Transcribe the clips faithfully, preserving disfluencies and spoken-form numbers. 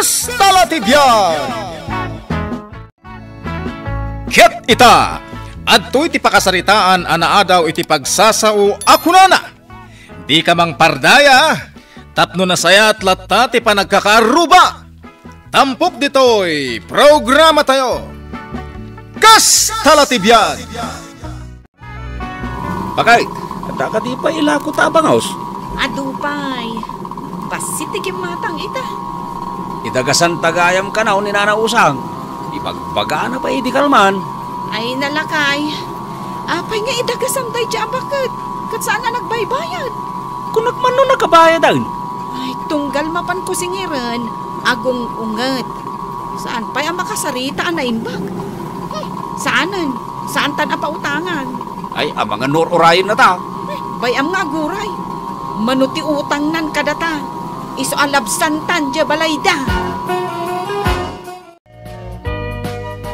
Kasta la ti biag! Ket ita, adtoy ti pakasaritaan a naadaw iti pagsasao a kunana, "Dika mangpardaya, tapno nasayat latta ti panagkakaarruba." Tampok ditoy programatayo. Kasta la ti biag! Bakay, adda kadi pay ilako ta a bangaws? Adu pay. Bassit ti gimmatang ita. Idagasanta gayam kano ni Nana Usang. Ibagbagana pay idi kalman. Ay, nalakay. Apay nga idagasam daydi a baket? Ket saan a nagbaybayad. Kunak man no nakabayadan. Ay, tunggal mapan kusingiren, agung-unget. Saan pay a makasarita a naimbag? Hmm, saanen. Saantan a pautangan. Ay, amangan no ur-urayen na ta. Eh, bay-am nga aguray. Mano ti utangnan kadata, isu a labsantan diay balayda.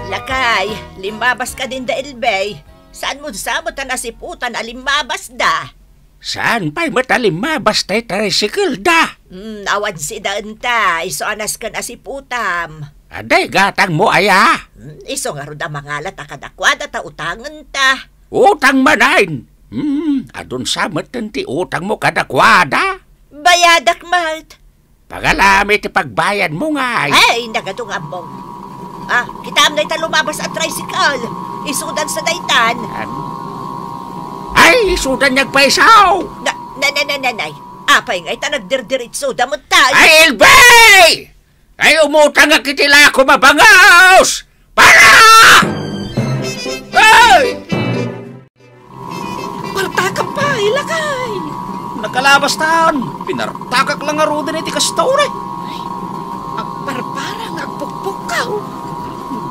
Lakay, limmabas ka din da, Elbey. Saan mo sa met a nasiputan a limmabas da? Saan pay met a limmabas tay tricycle da? Hmm, awan sidaenta, isu a nasken a siputam. Adda gatangmo aya? Hmm, isu ngarud a mangalat a kadakuada ta utangenta. Utang manen? Hmm, adun sa metten ti utangmo kadakuada? Bayadak met. Pagalami ti pagbayadmo ngay. Ay, nagadu nga ammom. Ah, kitaem dayta lumabas a tricycle. Isudan sa daytan. An-, ay, isudan nga agpaisaw! Na, na, na, na, na, nay. Apay nga ita nagdirdiritso, damot tayo. Ay, Elbey! Ay, umutangak iti lako mabangaws! Para! Ay! Partakam pay, lakay! Nakalabastan! Pinartakak la ngaruden iti kasta uray. Ay, agparpara nga agpukpukkaw.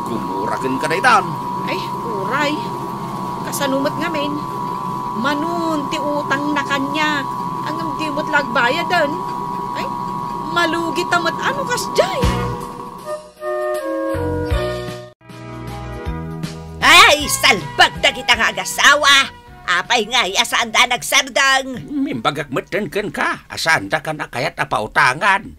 Gumura kenka daytan. Ay, uray. Kasano met ngamin? Manon ti utangna kaniak, ngem di met la agbayaden. Ay, malugita met no kasdiay. Ay, salbag dagita nga agasawa! Apay ngay a saanda a nagsardeng? Imbagak metten kenka a saandakan a kayat a pautangan.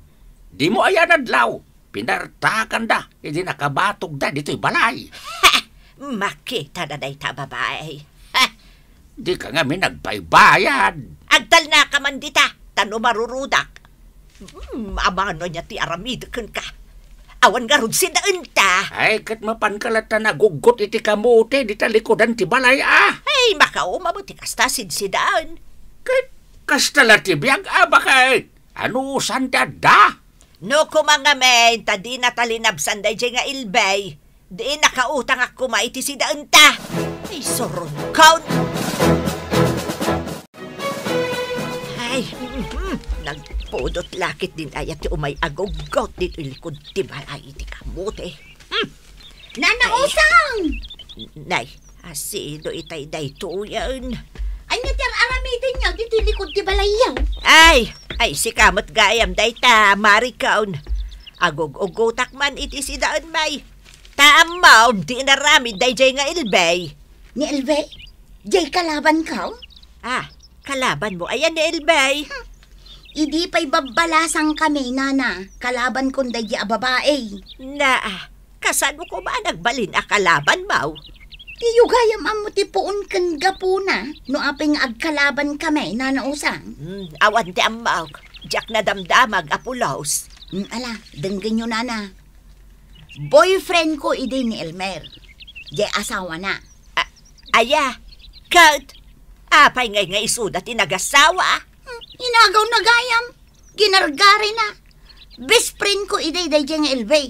Dimo aya nadlaw, pinartakanda idi nakabatogda ditoy balay. Ha! Makita na dayta a babai. Ha! Dika ngamin agbaybayad. Agtalnaka man dita, ta no marurudak. Hmm, amano ania ti aramidek kenka? Awan ngarud sidaenta. Ay, ket mapanka latta naguggot iti kamote dita likudan ti balay, a? Ay, makauma met ti kasta a sidsidaen. Ket kasta la ti biag, a, bakay? Anusan ti adda? No koma ngamin ta dinata linabsan daydiay nga Elbey, di nakautangak koma iti sidaenta. Ay, surunkon! Ay, mhm, nagpudot la ketdin aya ti umay aguggot ditoy likud ti balay iti kamote. Hmm. Nana Ay. Usang! Nay, asino itay daytoyen? Ania ti ar-aramidenyo ditoy likud ti balayyo? Ay, ay, sika met gayam dayta, Maricon. Agug-ugutak man iti sidaen, may. Ta ammom ti inaramid daydiay nga Elbey. Ni Elbey? Diay kalabanko? Ah, kalabanmo aya ni Elbey? Hmm. Idi pay babbalasangkami, nana, kalabankon daydiay a babai. Naa, kasano koma a nagbalin a kalabanmo? Diyo gayam ammo ti puon ken gapuna no apay nga agkalabankami, Nana Usang. Hmm, awan ti ammok. Diak nadamdamag a pulos. Hmm, ala, denggenyo, nana. Boyfriend ko idi ni Elmer. Diay asawana. A-, aya? Ket, apay ngay nga isuda ti nagasawa? Hmm, inagaw na gayam. Ginargarina. Best friend ko idi daydiay nga Elbey.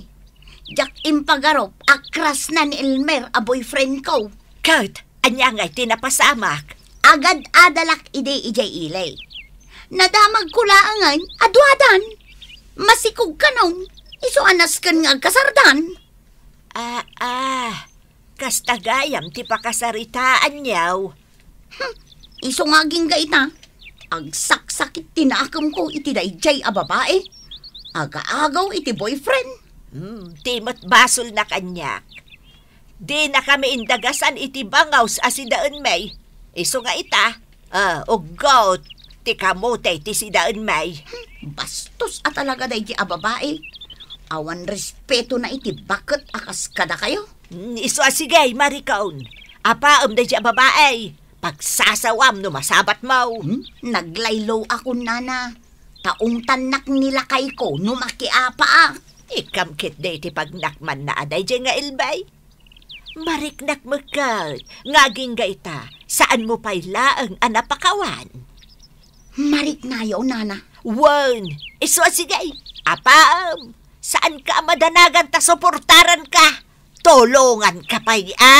Diak impagarup a crush na ni Elmer a boyfriend ko. Ket, ania ngay ti napasamak? Agad-adalak idi idiay ili. Nadamag ko laengen a duadan. Masikog kanon, isu a nasken nga agkasardan. Ah, ah. Kasta gayam ti pakasaritaanyo. Hmm, isu nga agingga ita, agsaksakit ti nakemko iti daydiay a babai. Agaagaw iti boyfriend. Hmm, ti met basolna kaniak. Dinakami indagasan iti bangaws a sidaenmi. Isu nga ita, ah, uggot ti kamote ti sidaenmi. Hmm, bastos a talaga daydiay a babai. Awan respetona iti baket a kas kadakayo. Mm, isu a sige, Maricon. Apaem daydiay a babai. Pagsasawam no masabatmo. Hmm? Naglaylo akon, nana. Ta ungtannak ni lakayko no makiapaak. Ikkam ketdi ti pagnakmanna a daydiay nga Elvie. Mariknak met ket nga agingga ita, saanmo pay laeng a napakawan. Mariknayo, nana. Wen, isu a sige, apaem. Saanka a madanagan ta suportaranka. Tulonganka pay a.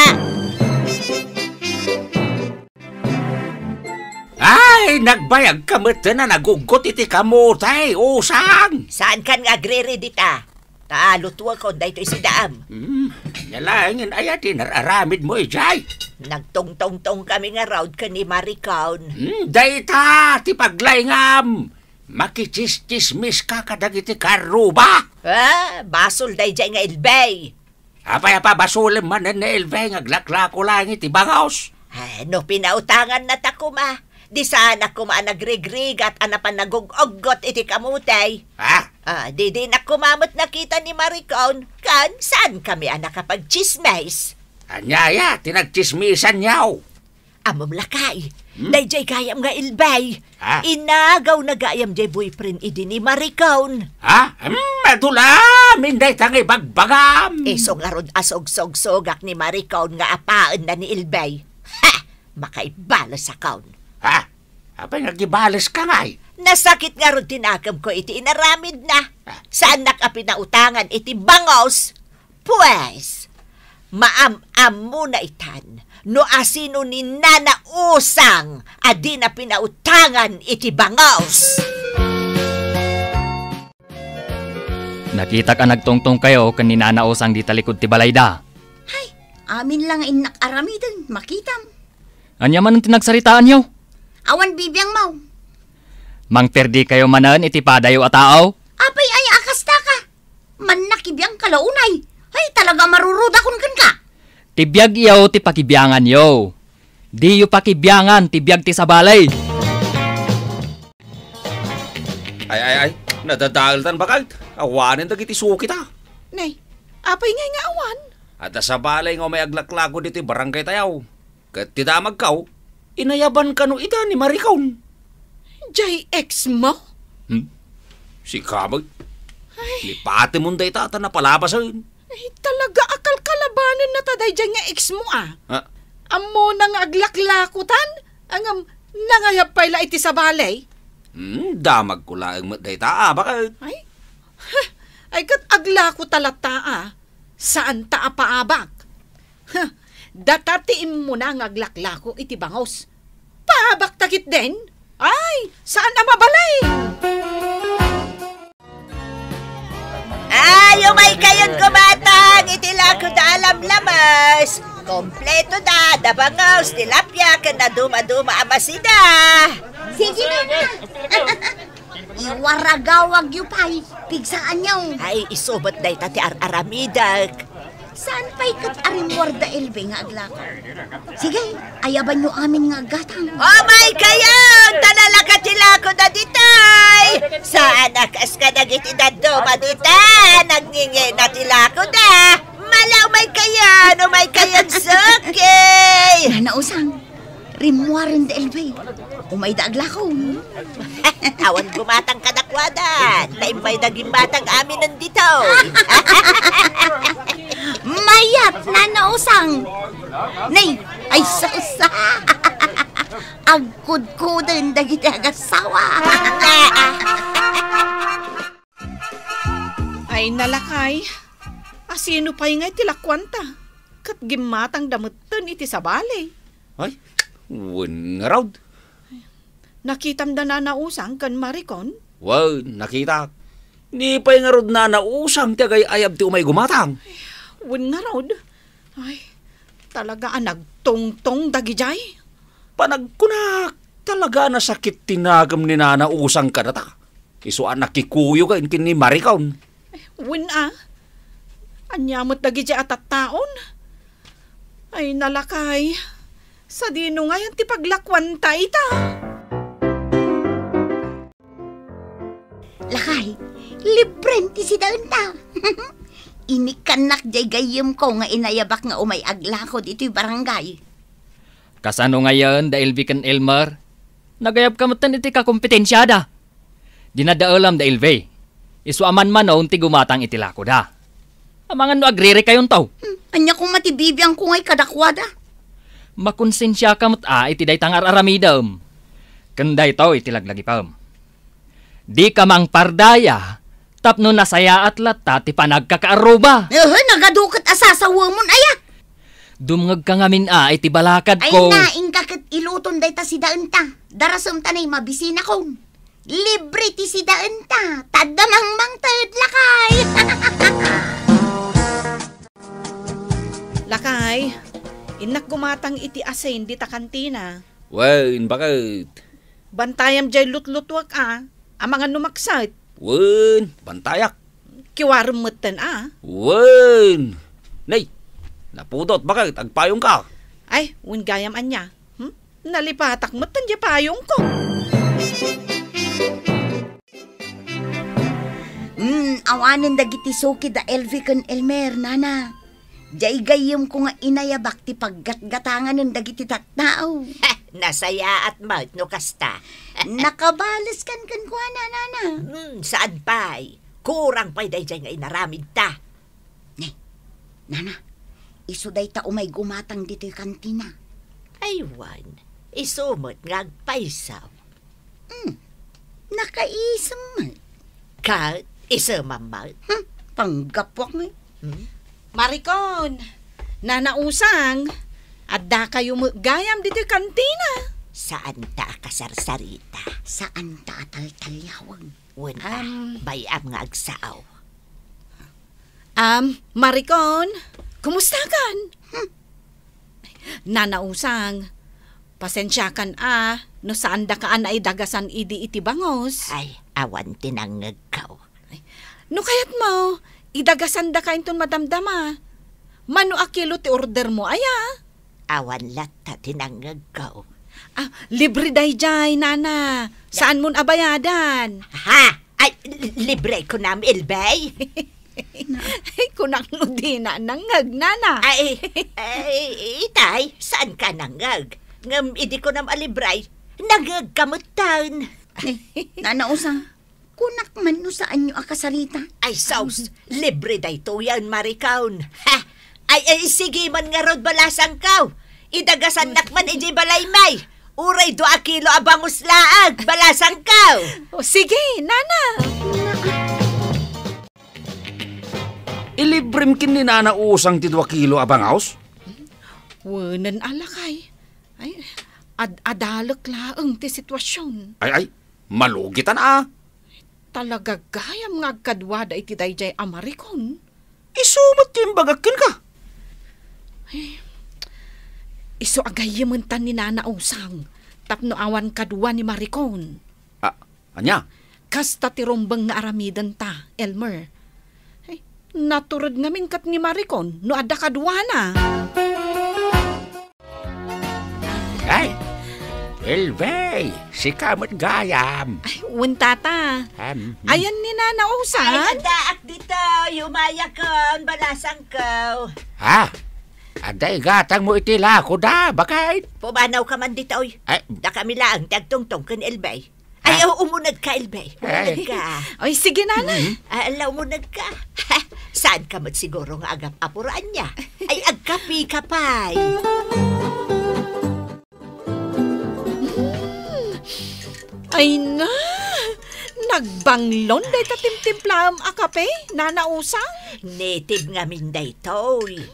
Ay, nagbayagka met a naguggot iti kamote, usang! Saankan nga agriri dita? Ta lutuekon daytoy sidaam. Hmm, ania laengen aya ti nar-aramidmo idiay? Nagtungtungtongkami ngarud ken ni Maricon. Hmm, dayta ti paglaingam! Makichischismiska kadagiti karruba! Ah, basol daydiay nga Elvie. Apay a pabasolem manen ni Elvie nga aglaklako laeng iti bangos? Ah, no pinautangannata koma, di saanak koma a nagrigrigat a napan nagug-uggot iti kamote. Ha? Ah, di dinak koma met nakita ni Maricon, ken saankami a nakapagtsismis. Ania aya ti nagtsismisanyo? Ammom lakay, Hmm? daydiay gayam nga Elvie. Ha? Inagawna gayam diay boyfriend idi ni Maricon. Ha? Hmm, adu la amin dayta nga ibagbagam. Isu ngarud a sugsugsugak ni Maricon nga apaenna ni Elvie. Ha! Makaibalesakon. Ha? Apay nga agibaleska ngay? Nasakit ngarud ti nakemko iti inaramidna. Ah. Saannak a pinautangan iti bangos. Pues, maam-ammona itan no asino ni Nana Usang a dina pinautangan iti bangos. Nakitak a nagtungtongkayo ken ni Nana Usang dita likud ti balayda. Hay, amin la nga innak aramiden, makitam. Ania manen ti nagsaritaanyo? Awan bibiangmo. Mangperdikayo manen iti padayo a tao? Apay aya a kasta ka? Mannakibiang ka la unay. Ay, talaga marurudakon kenka. Ti biagyo ti pakibianganyo. Diyo pakibiangan ti biag ti sabali. Ay, ay, ay, nadadaeltan baket. Awanen dagiti sukita. Nay, apay ngay nga awan? Adda sabali nga umay aglaklako ditoy barangay tayo. Ket ti damagko, inayaban kano ida ni Maricon. Jay ex mo? Hmm? Sika met. Ay. Ni patimon dayta ta napalabasen. Ay, talaga a kalkalabanenna ta daydiay nga ex mo, a. Ha? Ammona nga aglaklakotan, ngem nangayab pay la iti sabali. Hmm, damagko laeng met dayta, a, baket. Ay, huh, ay ket aglako ta latta, a. Saanta a paabak. Huh, data ti immuna nga aglaklako iti bangos. Paabak ta ketdin? Ay, saan a mabalin? Ay, umaykayon gumatang iti lakoda a lamlames. Kompletoda, da bangos, tilapia, ken nadumaduma a masida. Sige na. Iwaragawagyo pay, pigsaanyo. Ay, isu met dayta ti ar-aramidek. Saan pay ket a rimmuar da Elvie nga aglako? Sige, ayabanyo amin nga aggatang. Umaykayon! Ta nalaka ti lakoda ditay! Saan a kas kadagiti dadduma dita? Nagngingina ti lakoda! Mala, umaykayon! Umaykayon, suki! Nana Usang, rimmuaren da Elvie. Umayda aglako. Awan gumatang kadakuada. Ta immayda gimmatang aminen ditoy. Mayat, Nana Usang. Nay, ay sus. Agkudkuden dagiti agassawa. Ay, nalakay. Asino pay ngay ti lakuanta? Ket gimmatangda metten iti sabali. Ay, wen ngarud. Nakitam da Nana Usang ken Maricon? Wen, nakitak. Ni pay ngarud Nana Usang ti agay-ayab ti umay gumatang. Wen ngarud. Ay, talaga a nagtungtong dagidiay. Panagkunak, talaga a nasakit ti nakem ni Nana Usang kadata. Isu a nakikuyo ken ni Maricon. Wen a, ania met dagiti a tattaon? Ay, nalakay, sadino ngayan ti paglakuanta ita? Lakay, Libren ti sidaenta. Inikkannak jay gayyemko nga inayabak nga umay aglako ditoy barangay. Kasano ngayen da Elvi ken Elmer? Nagayabka metten iti kakompetensiada. Dinadaelam da Elvi. Isu a manmanon ti gumatang iti lakoda. Amangan no agririkayonto. Hmm, ania koma ti bibiangko ngay kadakuada? Makonsensiaka met a iti dayta nga ar-aramidem. Ken daytoy ti laglagipem. Dika mangpardaya tapno nasayaat latta ti panagkakaarruba. Ehe, nagadu ket a sasawemon aya. Dumngegka ngamin a iti balakadko. Ay na, inka ket iluton dayta sidaenta. Darasemta nay mabisinakon. Libre ti sidaenta. Tadda mangmangted, lakay. Lakay, innak gumatang iti asin dita kantina. Wen, baket. Bantayam jay lutlutuak a, amangan no makset. Wen, bantayak. Kiwarem metten a. Wen. Nay, napudot, baket, agpayongka. Ay, wen gayam ania. Hmm? Nalipatak metten jay payongko. Hmm, awanen dagiti suki da Elvi ken Elmer, nana. Jay gayyemko nga inayabak ti paggatgatanganen dagiti tattao. Nasayaat met no kasta. Nakabaleskan kenkuana, nana. Hmm, saan pay. Kurang pay dayjay nga inaramidta. Ne, nana, isu dayta umay gumatang ditoy kantina. Ay, wen, isu met nga agpayso. Hmm, nakaisem met. Ket isemam met. Hmm, panggapuak ngay. Hmm? Maricon, Nana Usang, addakayo met gayam ditoy kantina. Saanta a kasarsarita. Saanta a taltaliaweg. Wen a, Am. Bay-am nga agsao. Am, Maricon, kumustakan? Hmm. Nana Usang, pasensiakan a no saandaka a naidagasan idi iti bangus. Ay, awan ti nangngegko. Ay, no kayatmo, idagasandaka inton madamdama. Mano a kilo ti ordermo, aya? Awan latta ti nangngegko. Ah, libre dayjay, nana. Saanmon a bayadan. Ha? Ay, li-, libre kunam, Elbay? Ay, kunak no dina nangngeg, nana. Ay, ay, itay, saanka nangngeg? Ngem idi kunam a libre, nangngegka metten. Nana Usang, kunak man no saanyo a kasarita. Ay, sus, libre daytoyen, Maricon. Ha? Ay, ay, sige man ngarud, balasangko. Idagasannak man idiay balaymi. Uray dua a kilo a bangus laeng, balasangko. O, sige, nana. Ilibrem ken ni Nana Usang ti dua kilo a bangus? Wenen a lakay. Ay, ad-, adalek laeng ti situasion. Ay, ay, malugitan a. Talaga gayam nga agkaduada iti dayjay a Maricon. Isu met ti imbagak kenka. Ay, isu a gayyementan ni Nana Usang tapno awan kadua ni Maricon. Ah, ania? Kasta ti rumbeng nga aramidenta, Elmer. Ay, natured ngamin ket ni Maricon no adda kaduana. Ay, Elvey, sika met gayam. Ay, wen, tata. Em, hmm. Ayan ni Nana Usang. Ay, addaak ditoy, umayakon, balasangko. Ha? Adda igatangmo iti lakoda, baket? Pumanawka man ditoy. Ay. Dakami laeng ti agtungtong ken Elvey. Ay, ah, o, umunegka, Elbey. Ay. Umunegka. Ay, sige, nana. Mhm. Ah, ala, umunegka. Saanka met siguro nga agap-apuraan niya? Ay, agkapika pay. Mm. Ay na! Nagbanglon dayta timtimplaem a kape, Nana Usang? Native ngamin daytoy.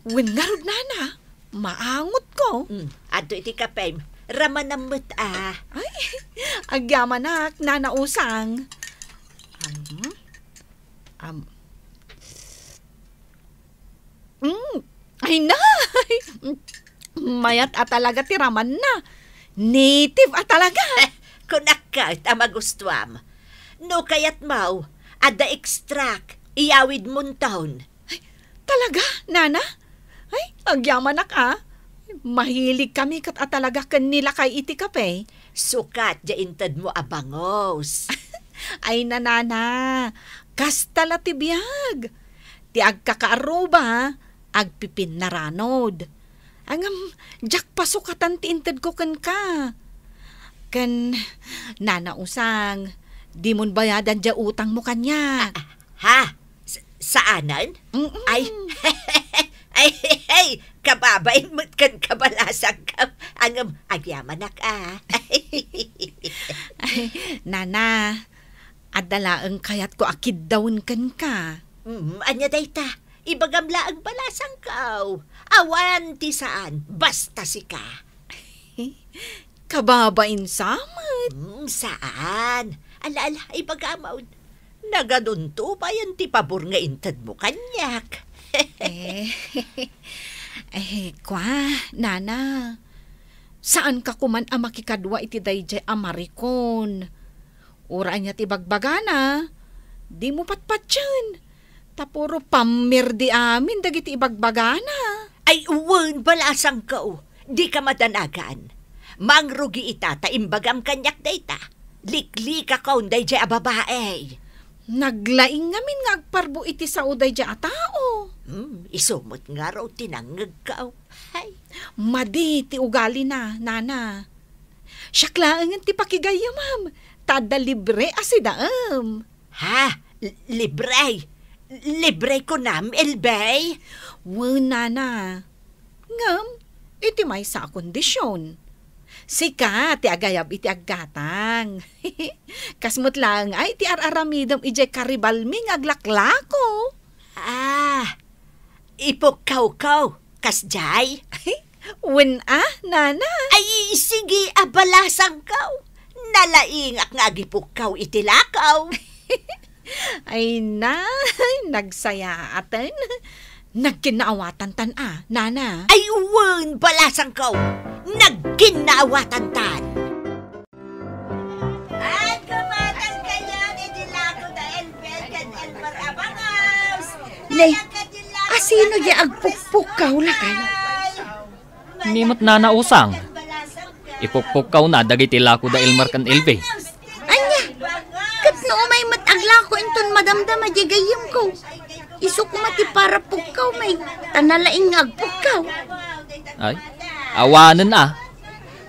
Wen ngarud, nana. Maangotko. Mm, adto iti kapem. Ramanam met a. Ay, agyamanak, Nana Usang. Am, am, mm, ay na! Mayat a talaga ti ramanna. Native a talaga. Kunak ket a magustuam. No kayatmo, adda extract, iyawidmonton. Ay, talaga, nana? Ay, agyamanak a. Mahiligkami ket a talaga ken ni lakay iti kape. Sukat diay intedmo a bangus. Ay, nanana, kasta la ti biag. Ti agkakaarruba, agpipinnaranod. Ngem, diak pasukatan ti intedko kenka. Ken, Nana Usang, dimon bayadan diay utangmo kaniak. Ah, ha? S-, saanen? Mm-mm. Ay, ay, ay, kababain met kenka, balasangko. Ngem, agyamanak, a. Ay, nana, adda laeng kayatko a kiddawen kenka. Mm, ania dayta? Ibagam laeng, balasangko. Awan ti saan, basta sika. Kababain sa met. Mm, saan? Ala, ala, ibagamon. Nagadunto payen ti pabor nga intedmo kaniak. Eh, eh, kua, nana. Saanka koman a makikadua iti daydiay a marikon. Uray ania ti ibagbagana, dimo patpatien. Ta puro pammirdi amin dagiti ibagbagana. Ay, wen, balasangko. Dika madanagan. Mangrugi ita ta imbagam kaniak dayta. Liklikakon daydiay a babai. Naglaing ngamin nga agparbo iti sao daydiay a tao. Hmm, isu met ngarud ti nangngegko. Hay. Madi ti ugalina, nana. Siak laengen ti pakigayyemam, ta adda libre a sidaem. Ha? L-, libre? Libre kunam, Elvie? Wen, nana. Ngem, iti maysa a kondision. Sika ti agayab iti aggatang. Kas met laeng ay ti ar-aramidem idiay karibalmi nga aglaklako. Ah, ipukkawko, kasdiay? Wen a, nana. Ay, sige a, balasangko. Nalaingak nga agipukkaw iti lako. Ay, nay, nagsayaaten. Nagkinnaawatantan a, nana. Ay, wen, balasangko. Nagkinnaawatantan. Ay, kumatan kayo, iti lako da Elvie ken Elmer a bangaws. Nay, asino diay agpukpukkaw lakay? Ni met Nana Usang. Ipukpukkawna dagiti lako da Elmer ken Elvie. Ania? Ket no umay met aglako inton madamdama diay gayyemko. Isu koma ti para pukkaw, may, ta nalaing nga agpukkaw. Ay, awanen a.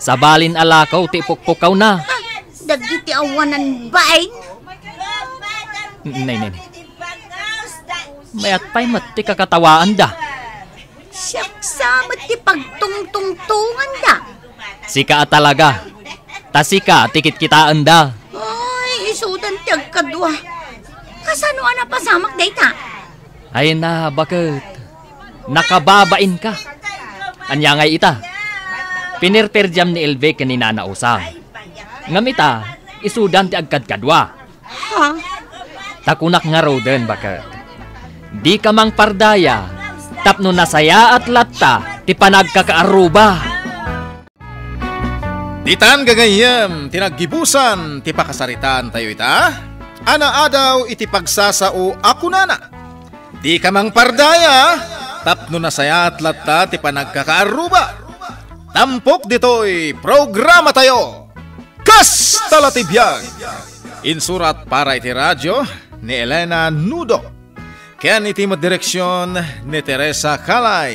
Sabalin a lako ti ipukpukkawna. Ah, dagiti awanan bain. Nay, nay, nay. Mayat pay met ti kakatawaanda. Siak sa met ti pagtungtungtonganda. Sika a talaga. Ta sika ti kitkitaenda. Ay, isudan ti agkadua. Kasano a napasamak dayta? Ay na, baket. Nakababainka. Ania ngay ita? Pinirpirdiam ni Elvie ken ni Nana Usang. Ngem ita, isudan ti agkadkadua. Ha? Ta kunak ngaruden, baket. Dika mangpardaya, tapno nasayaat latta ti panagkakaarruba. Ditan gagayyem ti naggibusan ti pakasaritaantayo ita, a naadaw iti pagsasao a kunana, "Dika mangpardaya, tapno nasayaat latta ti panagkakaarruba." Tampok ditoy programatayo. Kasta la ti biag. Insurat para iti radio ni Elena Nudo. Ken iti met direksion ni Teresa Calay.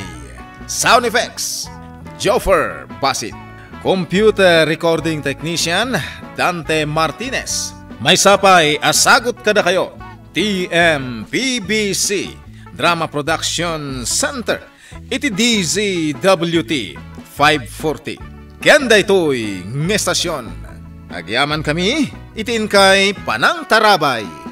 Sound effects, Joffer Basit. Computer recording technician, Dante Martinez. Maysa pay a sagut kadakayo, T M P B C Drama Production Center. Iti D Z W T five forty. Ken daytoy nga estasyon, agyamankami iti inkay panangtarabay.